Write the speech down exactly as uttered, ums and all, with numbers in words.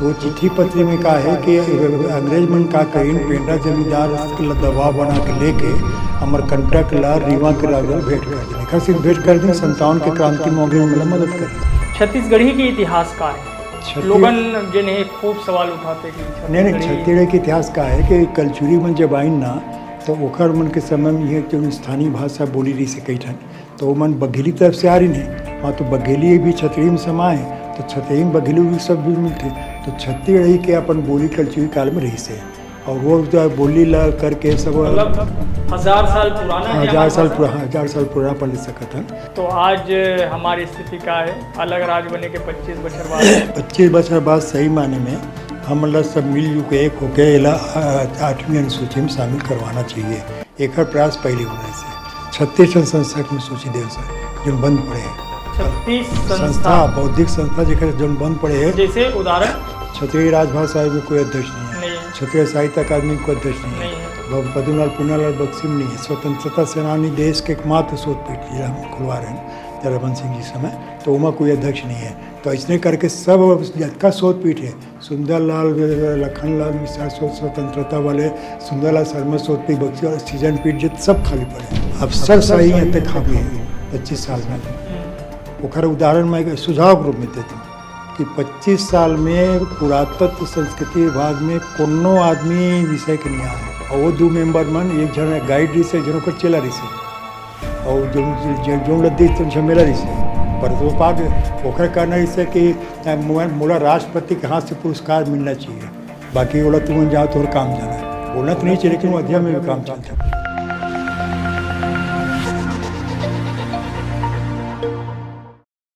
वो चिट्ठी पत्री में का है कि अंग्रेज मन का करीन, पेंड्रा जमींदार ला दबाव बना के लेके हमर कंटक ला रीवा के राजा भेंट कर देन। एकर सिर्फ भेंट कर देन, संतावन के क्रांति में अंग्रेज मन ला मदद कर देन। छत्तीसगढ़ी के इतिहास का है? छत्तीस- लोगन जेन हे खूब सवाल उठाते कि नहीं नहीं, छत्तीसगढ़ी छत्तीसगढ़ी के इतिहास का है कि कलचुरी मन जब आइन ना, तो ओखर मन के समय में ये जो स्थानीय भाषा बोली रही से कई ठन, तो ओमन बघेली तरफ से आ रही है, वहाँ तो बघेली भी छतरी में समाए, तो छतरी में बघेली भी सब भी मिलते। तो छत्तीसगढ़ी के अपन बोली कलचुरी काल में रही से, और वो जो बोली ला करके सब मतलब हजार साल पुराना है हजार हमारे साल पास। पुराना, हजार साल पुराना अपन ले सकत हन। तो आज हमारी स्थिति का है, अलग राज्य बने के पच्चीस बछर बाद। पच्चीस बछर बाद सही माने में हम लोग सब मिलजुल के एक होके एला, आ, आठवीं अनुसूची में शामिल करवाना चाहिए। एकर प्रयास पहले होना से छत्तीस ठन संस्था के अनुसूची देव सर, जो बंद पड़े हैं। छत्तीस संस्था, संस्था, बौद्धिक संस्था जेकर जो बंद पड़े हैं, जैसे उदाहरण छत्तीसगढ़ी राजभाषा आयोग में कोई अध्यक्ष नहीं है, नहीं है। छत्तीसगढ़ी साहित्य अकादमी में कोई अध्यक्ष नहीं नहीं है, है। बाबू पद्मलाल पुन्नालाल बख्शी में नहीं है। स्वतंत्रता सेनानी देश के एकमात्र शोध पीठ, जिला हम खुलवा रहे हैं जराबंद सिंह जी समय, तो ओमा कोई अध्यक्ष नहीं है। तो इसने करके सब जतका शोध पीठ है, सुंदरलाल, लखनलाल मिश्रा शोध स्वतंत्रता वाले, सुंदरलाल शर्मा शोध पीठ बख्शी और सीजन पीठ, जो सब खाली पड़े। अब सब सही है तक खाली है पच्चीस साल में। ओकर उदाहरण मैं एक सुझाव के रूप में देता हूँ कि पच्चीस साल में पुरातत्व संस्कृति विभाग में कोनो आदमी विषय के नहीं आए, और वो दो मेंबर मन, एक जन गाइड रही से, एक जन ओकर चेला रही से, और जो जो- जो लद्दी तो झमेला रही से, पर वो पाग ओकर कहना रही से कि अ, मो- मोला राष्ट्रपति के हाथ से पुरस्कार मिलना चाहिए, बाकी ओला तुमन जाओ, तोर काम जाना। बोलना तो नहीं चाहिए, लेकिन वो अध्ययन में भी काम चलता।